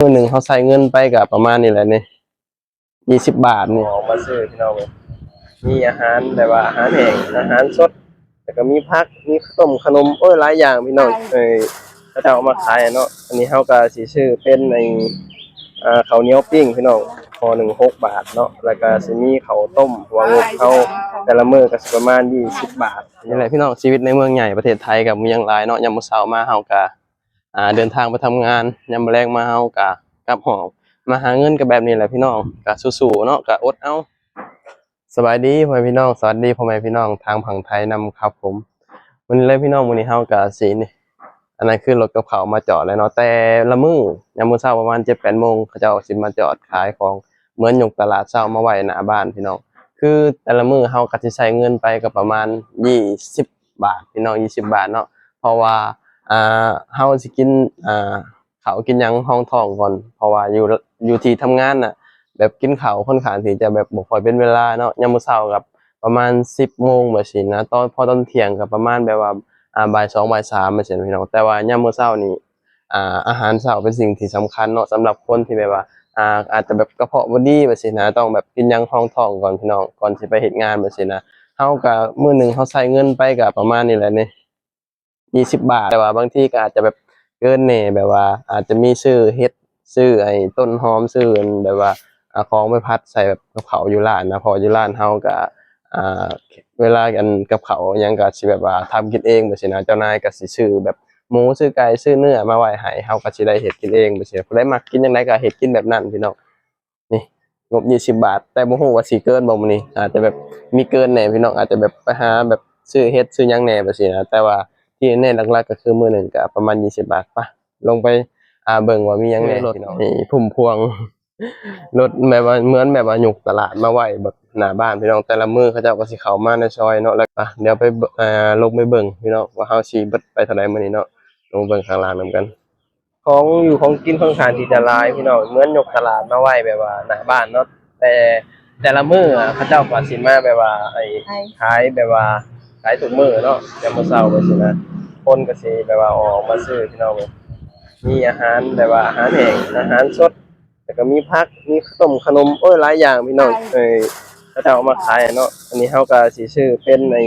ມື້ໜຶ່ງເຮົາໃຊ້ເງິນໄປກໍປະມານນີ້ແຫຼະນີ້ ຊາວບາດນີ້ ອອກມາຊື້ພີ່ນ້ອງເອີຍ ມີອາຫານແບບວ່າອາຫານແຫ້ງ ອາຫານສົດ ແລ້ວກໍມີຜັກ ມີຕົ້ມ ຂະໜົມ ໂອ້ຍ ຫຼາຍຢ່າງພີ່ນ້ອງ ເອີຍ ເຂົາເຈົ້າເອົາມາຂາຍເນາະ. ອັນນີ້ເຮົາກໍຊິຊື້ເປັນໄອ້ ອ່າ ເຂົ້າໜຽວປີ້ງພີ່ນ້ອງ ຫໍ່ໜຶ່ງຫົກບາດເນາະ ແລ້ວກໍຊິມີເຂົ້າຕົ້ມ ຫົວງົບເຮົາ ແຕ່ລະມື້ກໍຊິປະມານຊາວບາດ. ນີ້ແຫຼະພີ່ນ້ອງ ຊີວິດໃນເມືອງໃຫຍ່ປະເທດໄທກໍບໍ່ມີຫຍັງຫຼາຍເນາະ. ຍາມມື້ເຊົ້າມາເຮົາກໍ ອ່າ ເດີນທາງໄປທຳງານ ຍາມແລງມາເຮົາກໍກັບຫ້ອງ ມາຫາເງິນກໍແບບນີ້ແຫຼະພີ່ນ້ອງ ກໍສູ້ໆເນາະ ກໍອົດເອົາ. ສະບາຍດີພໍ່ແມ່ພີ່ນ້ອງ ສະຫວັດດີພໍ່ແມ່ພີ່ນ້ອງທາງຝັ່ງໄທນຳຄັບຜົມ. ມື້ນີ້ເລີຍພີ່ນ້ອງ ມື້ນີ້ເຮົາກໍຊິນີ້ ອັນນັ້ນຄືລົດກັບເຂົ້າມາຈອດແລ້ວເນາະ ແຕ່ລະມື້ ຍາມມື້ເຊົ້າປະມານເຈັດແປດໂມງ ເຂົາເຈົ້າຊິມາຈອດຂາຍຂອງ ເໝືອນຍົກຕະຫຼາດເຊົ້າມາໄວ້ໜ້າບ້ານພີ່ນ້ອງ. ຄືແຕ່ລະມື້ເຮົາກໍຊິໃຊ້ເງິນໄປກໍປະມານຊາວບາດພີ່ນ້ອງ ຊາວບາດເນາະ ເພາະວ່າ ອ່າ ເຮົາຊິກິນ ອ່າ ເຂົ້າກິນຫຍັງຮອງທ້ອງກ່ອນ ເພາະວ່າຢູ່ ຢູ່ທີ່ທຳງານນະ ແບບກິນເຂົ້າຄ່ອນຂ້າງທີ່ຈະແບບບໍ່ຄ່ອຍເປັນເວລາເນາະ. ຍາມມື້ເຊົ້າກໍປະມານສິບໂມງແບບຊີ້ນະ ຕອນ ພໍຕອນທ່ຽງກໍປະມານແບບວ່າ ອ່າ ບ່າຍສອງ ບ່າຍສາມແບບຊີ້ນະພີ່ນ້ອງ. ແຕ່ວ່າຍາມມື້ເຊົ້ານີ້ ອ່າ ອາຫານເຊົ້າເປັນສິ່ງທີ່ສຳຄັນເນາະ ສຳລັບຄົນທີ່ແບບວ່າ ອ່າ ອາດຈະແບບກະເພາະບໍ່ດີແບບຊີ້ນະ ຕ້ອງແບບກິນຫຍັງຮອງທ້ອງກ່ອນພີ່ນ້ອງ ກ່ອນຊິໄປເຮັດງານແບບຊີ້ນະ. ເຮົາກໍມື້ໜຶ່ງເຮົາໃຊ້ເງິນໄປກໍປະມານນີ້ແຫຼະນີ້ ຊາວບາດ ແຕ່ວ່າບາງທີກໍອາດຈະແບບເກີນແດ່ ແບບວ່າອາດຈະມີຊື້ເຫັດ ຊື້ໄອ້ຕົ້ນຫອມ ຊື້ອັນແບບວ່າ ອ່າ ຂອງໄປຜັດໃສ່ແບບກັບເຂົ້າຢູ່ຮ້ານນະ ເພາະຢູ່ຮ້ານເຮົາກໍ ອ່າ ເວລາອັນກັບເຂົ້າຫຍັງກໍຊິແບບວ່າທຳກິນເອງແບບຊີ້ນະ. ເຈົ້ານາຍກໍຊິຊື້ແບບໝູ ຊື້ໄກ່ ຊື້ເນື້ອມາໄວ້ໃຫ້ ເຮົາກໍຊິໄດ້ເຮັດກິນເອງແບບຊີ້ນະ. ຜູ້ໃດມັກກິນຈັ່ງໃດກໍເຮັດກິນແບບນັ້ນພີ່ນ້ອງ. ນີ້ ງົບຊາວບາດ ແຕ່ບໍ່ຮູ້ວ່າຊິເກີນບໍ່ມື້ນີ້ ອາດຈະແບບມີເກີນແດ່ພີ່ນ້ອງ ອາດຈະແບບໄປຫາແບບຊື້ເຫັດຊື້ຫຍັງແດ່ແບບຊີ້ນະ. ແຕ່ວ່າທີ່ແນ່ໆ ຫຼັກໆ ກໍຄືມື້ໜຶ່ງກໍປະມານຊາວບາດ. ໄປ ລົງໄປ ອ່າ ເບິ່ງວ່າມີຫຍັງແດ່ພີ່ນ້ອງ. ນີ້ພຸ້ມພວງ ລົດແບບວ່າ ເໝືອນແບບວ່າຍົກຕະຫຼາດມາໄວ້ແບບໜ້າບ້ານພີ່ນ້ອງ ແຕ່ລະມື້ເຂົາເຈົ້າກໍຊິເຂົ້າມາໃນຊອຍເນາະ. ແລ້ວ ອ່າ ດຽວໄປ ເອີ ລົງໄປເບິ່ງພີ່ນ້ອງ ວ່າເຮົາຊິເບິດໄປເທົ່າໃດມື້ນີ້ເນາະ. ລົງເບິ່ງຂ້າງລ່າງນຳກັນ. ຂອງຢູ່ຂອງກິນຂ້ອນຂ້າງທີ່ຈະຫຼາຍພີ່ນ້ອງ ເໝືອນຍົກຕະຫຼາດມາໄວ້ແບບວ່າໜ້າບ້ານເນາະ ແຕ່ ແຕ່ລະມື້ ອາ ເຂົາເຈົ້າກໍຊິມາແບບວ່າ ໄອ້ ຂາຍແບບວ່າຂາຍທຸກມື້ເນາະ ຍາມມື້ເຊົ້າແບບຊີ້ນະ ຄົນກໍຊິແບບວ່າອອກມາຊື້ພີ່ນ້ອງເອີຍ. ມີອາຫານແບບວ່າອາຫານແຫ້ງ ອາຫານສົດ ແລ້ວກໍມີຜັກ ມີຕົ້ມ ຂະໜົມ ໂອ້ຍ ຫຼາຍຢ່າງພີ່ນ້ອງ ເອີຍ ເຂົາເຈົ້າເອົາມາຂາຍເນາະ. ອັນນີ້ເຮົາກໍຊິຊື້ເປັນໄອ້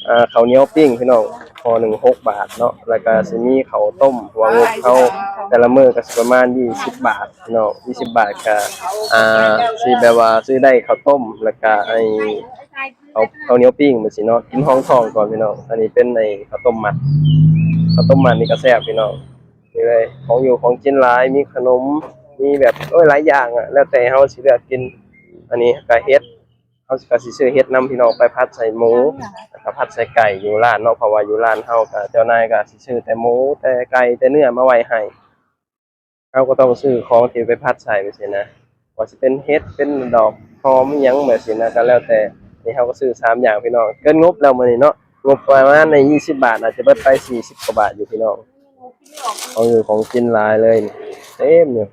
ອ່າ ເຂົ້າໜຽວປີ້ງພີ່ນ້ອງ ຫໍ່ໜຶ່ງຫົກບາດເນາະ ແລ້ວກໍຊິມີເຂົ້າຕົ້ມ ຫົວງົບເຮົາ ແຕ່ລະມື້ກໍຊິປະມານຊາວບາດພີ່ນ້ອງ ຊາວບາດກໍ ອ່າ ຊິແບບວ່າຊື້ໄດ້ເຂົ້າຕົ້ມ ແລ້ວກໍໄອ້ ເຂົ້າ ເຂົ້າໜຽວປີ້ງແບບຊີ້ເນາະ ກິນຮອງທ້ອງກ່ອນພີ່ນ້ອງ. ອັນນີ້ເປັນໄອ້ເຂົ້າຕົ້ມມັດ ເຂົ້າຕົ້ມມັດນີ້ກໍແຊບພີ່ນ້ອງ. ນີ້ເລີຍ ຂອງຢູ່ຂອງກິນຫຼາຍ ມີຂະໜົມ ມີແບບ ໂອ້ຍ ຫຼາຍຢ່າງອະ ແລ້ວແຕ່ເຮົາຊິເລືອກກິນ. ອັນນີ້ກໍເຫັດ ເຮົາກໍຊິຊື້ເຫັດນຳພີ່ນ້ອງ ໄປຜັດໃສ່ໝູ ແລ້ວກໍຜັດໃສ່ໄກ່ຢູ່ຮ້ານເນາະ ເພາະວ່າຢູ່ຮ້ານເຮົາກໍເຈົ້ານາຍກໍຊິຊື້ແຕ່ໝູ ແຕ່ໄກ່ ແຕ່ເນື້ອມາໄວ້ໃຫ້. ເຮົາກໍຕ້ອງຊື້ຂອງທີ່ໄປຜັດໃສ່ແບບຊີ້ນະ ວ່າຊິເປັນເຫັດ ເປັນດອກຫອມອີ່ຫຍັງແບບຊີ້ນະ ກໍແລ້ວແຕ່. ນີ້ເຮົາກໍຊື້ສາມຢ່າງພີ່ນ້ອງ ເກີນງົບແລ້ວມື້ນີ້ເນາະ ງົບປະມານໃນຊາວບາດ ອາດຈະເບິດໄປສີ່ສິບກວ່າບາດຢູ່ພີ່ນ້ອງ. ຂອງຢູ່ຂອງກິນຫຼາຍເລີຍ ເຕັມຢູ່.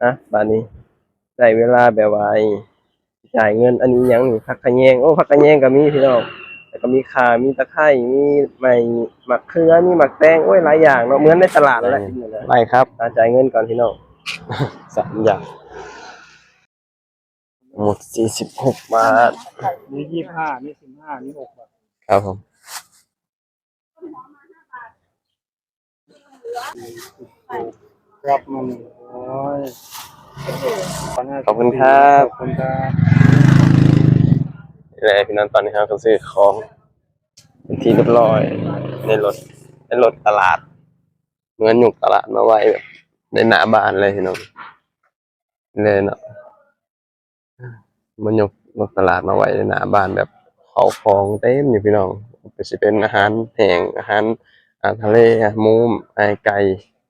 ອ່ະ ບາດນີ້ໄດ້ເວລາແບບວ່າ ຈ່າຍເງິນ. ອັນນີ້ຫຍັງນີ້? ຜັກຂະແຍງ. ໂອ້ ຜັກຂະແຍງກໍມີພີ່ນ້ອງ ແລ້ວກໍມີຂ່າ ມີຕະໄຄ ມີໄມ້ ໝາກເຂືອ ມີໝາກແຕງ ໂອ້ຍ ຫຼາຍຢ່າງເນາະ ເໝືອນໃນຕະຫຼາດນັ້ນແຫຼະ. ໄດ້ ໄດ້ຄັບ. ອ່າ ຈ່າຍເງິນກ່ອນພີ່ນ້ອງ ສາມຢ່າງ ໝົດສີ່ສິບຫົກບາດ ມີຊາວຫ້າ ມີສິບຫ້າ ມີຫົກບາດ ຄັບຜົມ. ກັບມັນ ໂອ້ຍ ຂອບຄຸນຄັບ ຂອບຄຸນຄັບ. ແລະພີ່ນ້ອງ ຕອນນີ້ເຮົາກໍຊື້ຂອງເປັນທີ່ຮຽບຮ້ອຍໃນລົດ ໃນລົດຕະຫຼາດ ເໝືອນຍົກຕະຫຼາດມາໄວ້ແບບໃນໜ້າບ້ານເລີຍພີ່ນ້ອງ. ແລ້ວເນາະ ມັນຍົກ ຍົກຕະຫຼາດມາໄວ້ໃນໜ້າບ້ານ ແບບເຂົ້າຂອງເຕັມຢູ່ພີ່ນ້ອງ ກໍຊິເປັນອາຫານແຫ້ງ ອາຫານ ອາ ທະເລ ອາ ໝູ ອາ ໄກ່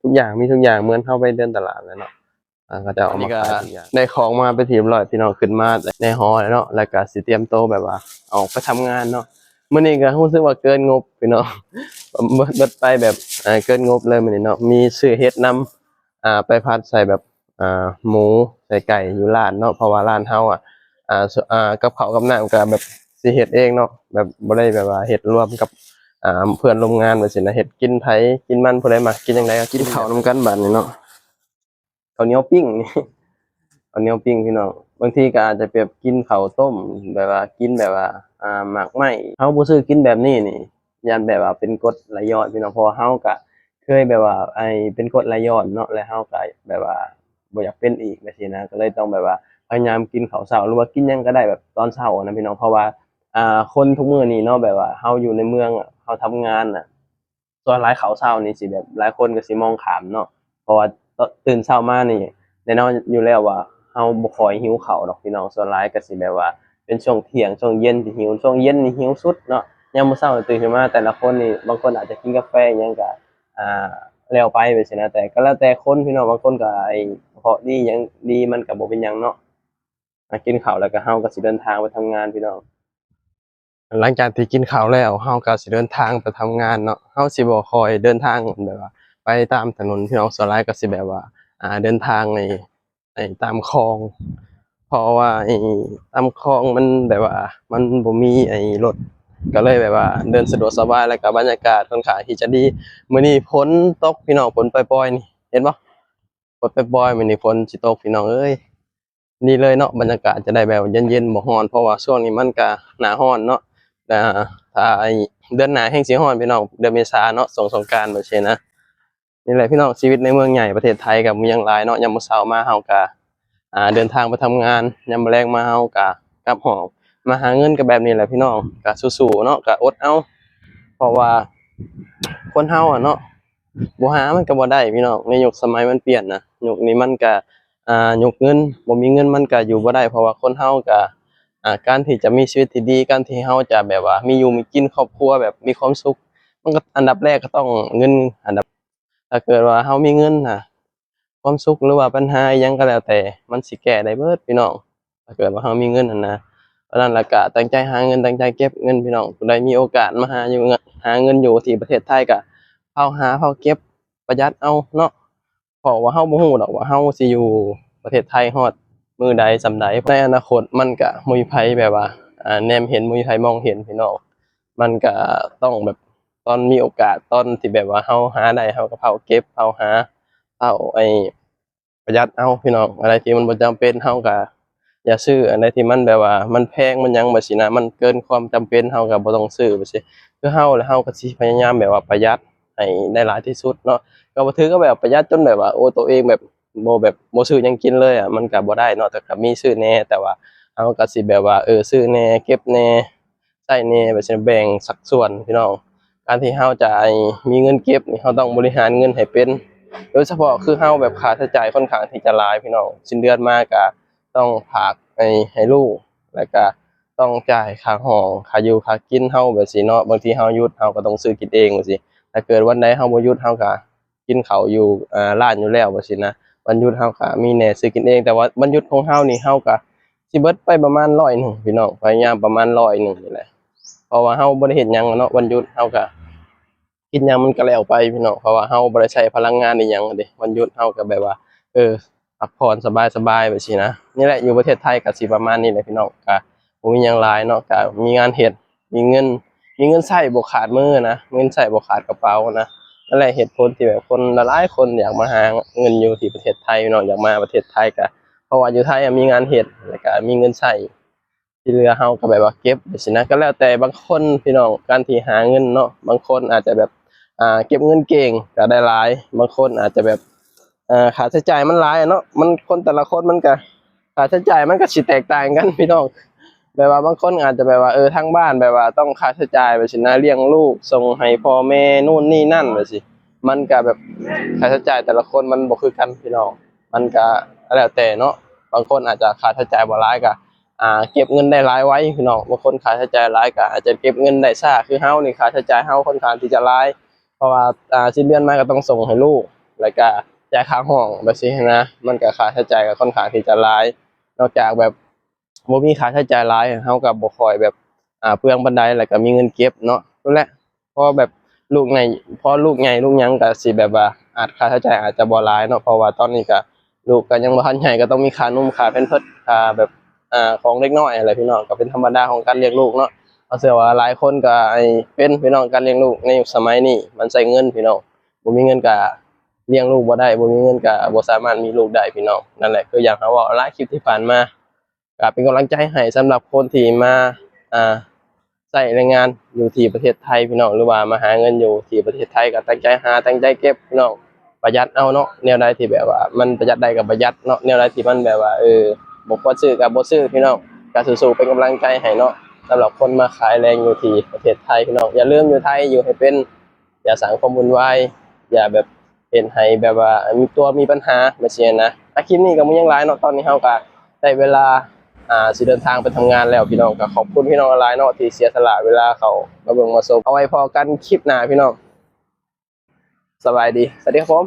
ທຸກຢ່າງ ມີທຸກຢ່າງ ເໝືອນເຮົາໄປເດີນຕະຫຼາດແຫຼະເນາະ. ອາ ເຂົາເຈົ້າເອົາມາຂາຍທຸກຢ່າງ. ໄດ້ຂອງມາເປັນທີ່ຮຽບຮ້ອຍພີ່ນ້ອງ ຂຶ້ນມາໃນຫໍແລ້ວເນາະ ແລ້ວກໍຊິຕຽມໂຕແບບວ່າອອກໄປທຳງານເນາະ. ມື້ນີ້ກໍຮູ້ສຶກວ່າເກີນງົບພີ່ນ້ອງ ເບິດ ເບິດໄປແບບ ເກີນງົບເລີຍມື້ນີ້ເນາະ. ມີຊື້ເຫັດນຳ ອ່າ ໄປຜັດໃສ່ແບບ ອ່າ ໝູໃສ່ໄກ່ຢູ່ຮ້ານເນາະ ເພາະວ່າຮ້ານເຮົາອະ ອ່າ ກັບເຂົ້າກັບນ້ຳກໍແບບຊິເຮັດເອງເນາະ ແບບບໍ່ໄດ້ແບບວ່າເຮັດລວມກັບ ອ່າ ເພື່ອນຮ່ວມງານວ່າຊີ້ນະ ເຮັດກິນ ໃຜກິນມັນ ຜູ້ໃດມັກກິນຫຍັງໃດກໍກິນ ກິນເຂົ້ານຳກັນບາດນີ້ເນາະ. ເຂົ້າໜຽວປີ້ງ ເຂົ້າໜຽວປີ້ງພີ່ນ້ອງ. ບາງທີກໍອາດຈະແບບກິນເຂົ້າຕົ້ມ ແບບວ່າກິນແບບວ່າ ອ່າ ໝາກໄມ້. ເຮົາບໍ່ຊື້ກິນແບບນີ້ນີ້ ຢ້ານແບບວ່າເປັນກົດໄຫຼຍ້ອນພີ່ນ້ອງ ເພາະວ່າເຮົາກະເຄີຍແບບວ່າ ໄອ້ ເປັນກົດໄຫຼຍ້ອນເນາະ ແລ້ວເຮົາກະແບບວ່າບໍ່ຢາກເປັນອີກແບບຊີ້ນະ ກໍເລີຍຕ້ອງແບບວ່າພະຍາຍາມກິນເຂົ້າເຊົ້າ ຫຼືວ່າກິນຫຍັງກໍໄດ້ແບບຕອນເຊົ້ານະພີ່ນ້ອງ. ເພາະວ່າ ອ່າ ຄົນທຸກມື້ນີ້ເນາະ ແບບວ່າເຮົາຢູ່ໃນເມືອງ ເຮົາທຳງານນະ ສ່ວນຫຼາຍເຂົ້າເຊົ້ານີ້ຊິແບບ ຫຼາຍຄົນກໍຊິມອງຂ້າມເນາະ ເພາະວ່າຕື່ນເຊົ້າມານີ້ ແນ່ນອນຢູ່ແລ້ວວ່າເຮົາບໍ່ຄ່ອຍຫິວເຂົ້າດອກພີ່ນ້ອງ. ສ່ວນຫຼາຍກໍຊິແບບວ່າເປັນຊ່ວງທ່ຽງ ຊ່ວງເຢັນທີ່ຫິວ ຊ່ວງເຢັນນີ້ຫິວສຸດເນາະ. ຍາມມື້ເຊົ້າຕື່ນຂຶ້ນມາ ແຕ່ລະຄົນນີ້ ບາງຄົນອາດຈະກິນກາແຟຫຍັງກໍ ອ່າ ແລ້ວໄປແບບຊີ້ນະ ແຕ່ກໍແລ້ວແຕ່ຄົນພີ່ນ້ອງ. ບາງຄົນກໍ ໄອ້ ກະເພາະດີຫຍັງດີ ມັນກໍບໍ່ເປັນຫຍັງເນາະ. ກິນເຂົ້າແລ້ວກໍເຮົາກໍຊິເດີນທາງໄປທຳງານພີ່ນ້ອງ. ຫຼັງຈາກທີ່ກິນເຂົ້າແລ້ວ ເຮົາກໍຊິເດີນທາງໄປທຳງານເນາະ. ເຮົາຊິບໍ່ຄ່ອຍເດີນທາງແບບວ່າໄປຕາມຖະໜົນພີ່ນ້ອງ ສ່ວນຫຼາຍກໍຊິແບບວ່າ ອ່າ ເດີນທາງໃນ ໃນຕາມຄອງ ເພາະວ່າ ໄອ້ ຕາມຄອງມັນແບບວ່າມັນບໍ່ມີ ໄອ້ ລົດ ກໍເລີຍແບບວ່າເດີນສະດວກສະບາຍ ແລ້ວກໍບັນຍາກາດຄ່ອນຂ້າງທີ່ຈະດີ. ມື້ນີ້ຝົນຕົກພີ່ນ້ອງ ຝົນປ່ອຍໆນີ້ ເຫັນບໍ່? ຝົນປ່ອຍໆ ມື້ນີ້ຝົນຊິຕົກພີ່ນ້ອງເອີຍ. ນີ້ເລີຍເນາະ ບັນຍາກາດຈະໄດ້ແບບເຢັນໆ ບໍ່ຮ້ອນ ເພາະວ່າຊ່ວງນີ້ມັນກະໜ້າຮ້ອນເນາະ. ອ່າ ຖ້າໄອ້ເດືອນໜ້າແຮ່ງຊິຮ້ອນພີ່ນ້ອງ ເດືອນເມສາເນາະ ຊ່ວງສົງການແບບຊີ້ນະ. ນີ້ແຫຼະພີ່ນ້ອງ ຊີວິດໃນເມືອງໃຫຍ່ປະເທດໄທກໍບໍ່ມີຫຍັງຫຼາຍເນາະ. ຍາມມື້ເຊົ້າມາເຮົາກໍ ອ່າ ເດີນທາງໄປທຳງານ ຍາມມື້ແລງມາເຮົາກໍກັບຫ້ອງ. ມາຫາເງິນກໍແບບນີ້ແຫຼະພີ່ນ້ອງ ກໍສູ້ໆເນາະ ກໍອົດເອົາ ເພາະວ່າຄົນເຮົາອະເນາະ ບໍ່ຫາມັນກໍບໍ່ໄດ້ພີ່ນ້ອງ. ໃນຍຸກສະໄໝມັນປ່ຽນນະ ຍຸກນີ້ມັນກະ ອ່າ ຍຸກເງິນ ບໍ່ມີເງິນມັນກະຢູ່ບໍ່ໄດ້ ເພາະວ່າຄົນເຮົາກະ ອ່າ ການທີ່ຈະມີຊີວິດທີ່ດີ ການທີ່ເຮົາຈະແບບວ່າມີຢູ່ມີກິນ ຄອບຄົວແບບມີຄວາມສຸກ ມັນກໍອັນດັບແລກກໍຕ້ອງເງິນ ອັນດັບ ຖ້າເກີດວ່າເຮົາມີເງິນນະ ຄວາມສຸກ ຫຼືວ່າບັນຫາອີ່ຫຍັງກໍແລ້ວແຕ່ ມັນຊິແກ້ໄດ້ເບິດພີ່ນ້ອງ. ຖ້າເກີດວ່າເຮົາມີເງິນຫັ້ນນະ. ເພາະນັ້ນລະກະຕັ້ງໃຈຫາເງິນ ຕັ້ງໃຈເກັບເງິນພີ່ນ້ອງ. ຜູ້ໃດມີໂອກາດມາຫາຢູ່ ຫາເງິນຢູ່ທີ່ປະເທດໄທກະເຜົາຫາເຜົາເກັບ ປະຢັດເອົາເນາະ. ເພາະວ່າເຮົາບໍ່ຮູ້ດອກວ່າເຮົາຊິຢູ່ປະເທດໄທຮອດມື້ໃດສ່ຳໃດ. ໃນອະນາຄົດມັນກະບໍ່ມີໃຜແບບວ່າ ອ່າ ແນມເຫັນ ບໍ່ມີໃຜມອງເຫັນພີ່ນ້ອງ. ມັນກະຕ້ອງແບບ ຕອນມີໂອກາດ ຕອນທີ່ແບບວ່າເຮົາຫາໄດ້ ເຮົາກະເຜົາເກັບ ເຜົາຫາ ເຜົາ ໄອ້ ປະຢັດເອົາພີ່ນ້ອງ. ອັນໃດທີ່ມັນບໍ່ຈຳເປັນເຮົາກະຢ່າຊື້ ອັນໃດທີ່ມັນແບບວ່າມັນແພງມັນຫຍັງແບບຊີ້ນະ ມັນເກີນຄວາມຈຳເປັນເຮົາກະບໍ່ຕ້ອງຊື້ແບບຊີ້. ຄືເຮົາແຫຼະ ເຮົາກະຊິພະຍາຍາມແບບວ່າປະຢັດໃຫ້ໄດ້ຫຼາຍທີ່ສຸດເນາະ. ກະບໍ່ຖືກກັບແບບປະຢັດຈົນແບບວ່າ ໂອ້ ໂຕເອງແບບບໍ່ ແບບບໍ່ຊື້ຫຍັງກິນເລີຍອະ ມັນກະບໍ່ໄດ້ເນາະ. ແຕ່ກະມີຊື້ແດ່ ແຕ່ວ່າເຮົາກະຊິແບບວ່າ ເອີ ຊື້ແດ່ ເກັບແດ່ ໃຊ້ແດ່ ແບບຊີ້ ແບ່ງສັດສ່ວນພີ່ນ້ອງ. ການທີ່ເຮົາຈະ ໄອ້ ມີເງິນເກັບນີ້ ເຮົາຕ້ອງບໍລິຫານເງິນໃຫ້ເປັນ. ໂດຍສະເພາະຄືເຮົາແບບຄ່າໃຊ້ຈ່າຍຄ່ອນຂ້າງທີ່ຈະຫຼາຍພີ່ນ້ອງ. ສິ້ນເດືອນມາກະຕ້ອງຝາກໃຫ້ ໃຫ້ລູກ ແລ້ວກະຕ້ອງຈ່າຍຄ່າຫ້ອງ ຄ່າຢູ່ຄ່າກິນເຮົາແບບຊີ້ເນາະ. ບາງທີເຮົາຢຸດ ເຮົາກະຕ້ອງຊື້ກິນເອງແບບຊີ້. ຖ້າເກີດວັນໃດເຮົາບໍ່ຢຸດ ເຮົາກະ ກິນເຂົ້າຢູ່ ອ່າ ຮ້ານຢູ່ແລ້ວວ່າຊີ້ນະ. ວັນຢຸດເຮົາກະມີແດ່ຊື້ກິນເອງ ແຕ່ວ່າວັນຢຸດຂອງເຮົານີ້ ເຮົາກະຊິເບິດໄປປະມານຮ້ອຍໜຶ່ງພີ່ນ້ອງ ພະຍາຍາມປະມານຮ້ອຍໜຶ່ງນີ້ແຫຼະ. ເພາະວ່າເຮົາບໍ່ໄດ້ເຮັດຫຍັງເນາະ ວັນຢຸດເຮົາກະ ເຮັດຫຍັງມັນກະແລ້ວໄປພີ່ນ້ອງ. ເພາະວ່າເຮົາບໍ່ໄດ້ໃຊ້ພະລັງງານອີ່ຫຍັງເດ້ ວັນຢຸດເຮົາກະແບບວ່າ ເອີ ພັກຜ່ອນສະບາຍໆ ແບບຊີ້ນະ. ນີ້ແຫຼະ ຢູ່ປະເທດໄທກະຊິປະມານນີ້ແຫຼະພີ່ນ້ອງ. ກະ ບໍ່ມີຫຍັງຫຼາຍເນາະ ກະມີງານເຮັດ ມີເງິນ ມີເງິນໃຊ້ບໍ່ຂາດມືນະ ເງິນໃຊ້ບໍ່ຂາດກະເປົານະ. ນັ້ນແຫຼະເຫດຜົນທີ່ແບບຄົນຫຼາຍໆຄົນຢາກມາຫາເງິນຢູ່ທີ່ປະເທດໄທເນາະ ຢາກມາປະເທດໄທກະ ເພາະວ່າຢູ່ໄທອະມີງານເຮັດ ແລ້ວກະມີເງິນໃຊ້ ທີ່ເຫຼືອເຮົາກະແບບວ່າເກັບຈັ່ງຊີ້ນະ. ກະແລ້ວແຕ່ບາງຄົນພີ່ນ້ອງ ການທີ່ຫາເງິນເນາະ ບາງຄົນອາດຈະແບບ ອ່າ ເກັບເງິນເກັ່ງກະໄດ້ຫຼາຍ ບາງຄົນອາດຈະແບບ ອ່າ ຄ່າໃຊ້ຈ່າຍມັນຫຼາຍເນາະ ມັນ ຄົນແຕ່ລະຄົນມັນກະ ຄ່າໃຊ້ຈ່າຍມັນກະຊິແຕກຕ່າງກັນພີ່ນ້ອງ. ແບບວ່າບາງຄົນອາດຈະແບບວ່າ ເອີ ທາງບ້ານແບບວ່າຕ້ອງຄ່າໃຊ້ຈ່າຍແບບຊີ້ນະ ລ້ຽງລູກ ສົ່ງໃຫ້ພໍ່ແມ່ ໂນ່ນນີ້ນັ້ນແບບຊີ້ ມັນກະແບບຄ່າໃຊ້ຈ່າຍແຕ່ລະຄົນມັນບໍ່ຄືກັນພີ່ນ້ອງ. ມັນກະແລ້ວແຕ່ເນາະ ບາງຄົນອາດຈະຄ່າໃຊ້ຈ່າຍບໍ່ຫຼາຍກະ ອ່າ ເກັບເງິນໄດ້ຫຼາຍໄວພີ່ນ້ອງ. ບາງຄົນຄ່າໃຊ້ຈ່າຍຫຼາຍກະອາດຈະເກັບເງິນໄດ້ຊ້າ ຄືເຮົານີ້ຄ່າໃຊ້ຈ່າຍເຮົາຄ່ອນຂ້າງທີ່ຈະຫຼາຍ ເພາະວ່າ ອ່າ ສິ້ນເດືອນມາກະຕ້ອງສົ່ງໃຫ້ລູກ ແລ້ວກະຈ່າຍຄ່າຫ້ອງແບບຊີ້ຫັ້ນນະ ມັນກະຄ່າໃຊ້ຈ່າຍກະຄ່ອນຂ້າງທີ່ຈະຫຼາຍ. ນອກຈາກແບບບໍ່ມີຄ່າໃຊ້ຈ່າຍຫຼາຍ ເຮົາກະບໍ່ຄ່ອຍແບບ ອ່າ ເປືອງປານໃດ ແລ້ວກະມີເງິນເກັບເນາະ. ນັ້ນແຫຼະ ພໍແບບລູກໃຫຍ່ ພໍລູກໃຫຍ່ລູກຫຍັງກະຊິແບບວ່າອາດ ຄ່າໃຊ້ຈ່າຍອາດຈະບໍ່ຫຼາຍເນາະ ເພາະວ່າຕອນນີ້ກະລູກກະຍັງບໍ່ທັນໃຫຍ່ ກະຕ້ອງມີຄ່ານົມ ຄ່າແພມເພີດ ຄ່າແບບ ອ່າ ຂອງເດັກນ້ອຍຫັ້ນແຫຼະພີ່ນ້ອງ. ກະເປັນທຳມະດາຂອງການລ້ຽງລູກເນາະ. ເຮົາເຊື່ອວ່າຫຼາຍຄົນກໍໃຫ້ເປັນ ພີ່ນ້ອງ. ການລ້ຽງລູກໃນຍຸກສະໄໝນີ້ມັນໃຊ້ເງິນ ພີ່ນ້ອງ. ບໍ່ມີເງິນກໍລ້ຽງລູກບໍ່ໄດ້, ບໍ່ມີເງິນກໍບໍ່ສາມາດມີລູກໄດ້ ພີ່ນ້ອງ. ນັ້ນແຫຼະ ຄືຢ່າງເຮົາເວົ້າຫຼາຍຄລິບທີ່ຜ່ານມາ, ກໍເປັນກຳລັງໃຈໃຫ້ສຳລັບຄົນທີ່ມາ ອ່າ ໃຊ້ແຮງງານຢູ່ທີ່ປະເທດໄທ ພີ່ນ້ອງ, ຫຼືວ່າມາຫາເງິນຢູ່ທີ່ປະເທດໄທ ກໍຕັ້ງໃຈຫາ ຕັ້ງໃຈເກັບ ພີ່ນ້ອງ. ປະຢັດເອົາເນາະ, ແນວໃດທີ່ແບບວ່າມັນປະຢັດໄດ້ກໍປະຢັດເນາະ, ແນວໃດທີ່ມັນແບບວ່າ ເອີ ບໍ່ຄວນຊື້ກໍບໍ່ຊື້ ພີ່ນ້ອງ. ກໍສູ້ໆ ເປັນກຳລັງໃຈໃຫ້ເນາະ ສຳລັບຄົນມາຂາຍແຮງງານຢູ່ທີ່ປະເທດໄທ ພີ່ນ້ອງ. ຢ່າລືມ ຢູ່ໄທຢູ່ໃຫ້ເປັນ, ຢ່າສ້າງຄວາມວຸ່ນວາຍ, ຢ່າແບບເຮັດໃຫ້ແບບວ່າມີຕົວມີບັນຫາແບບຊີ້ນະ. ອາ ຄລິບນີ້ກໍບໍ່ມີຫຍັງຫຼາຍເນາະ, ຕອນນີ້ເຮົາກໍໄດ້ເວລາ ອ່າ ຊິເດີນທາງໄປທຳງານແລ້ວ ພີ່ນ້ອງ. ກໍຂອບຄຸນພີ່ນ້ອງຫຼາຍໆເນາະ ທີ່ເສຍສະຫຼະເວລາເຂົ້າມາເບິ່ງມາຊົມ. ເອົາໄວ້ພໍ້ກັນຄລິບໜ້າ ພີ່ນ້ອງ. ສະບາຍດີ, ສະຫວັດດີຄັບຜົມ.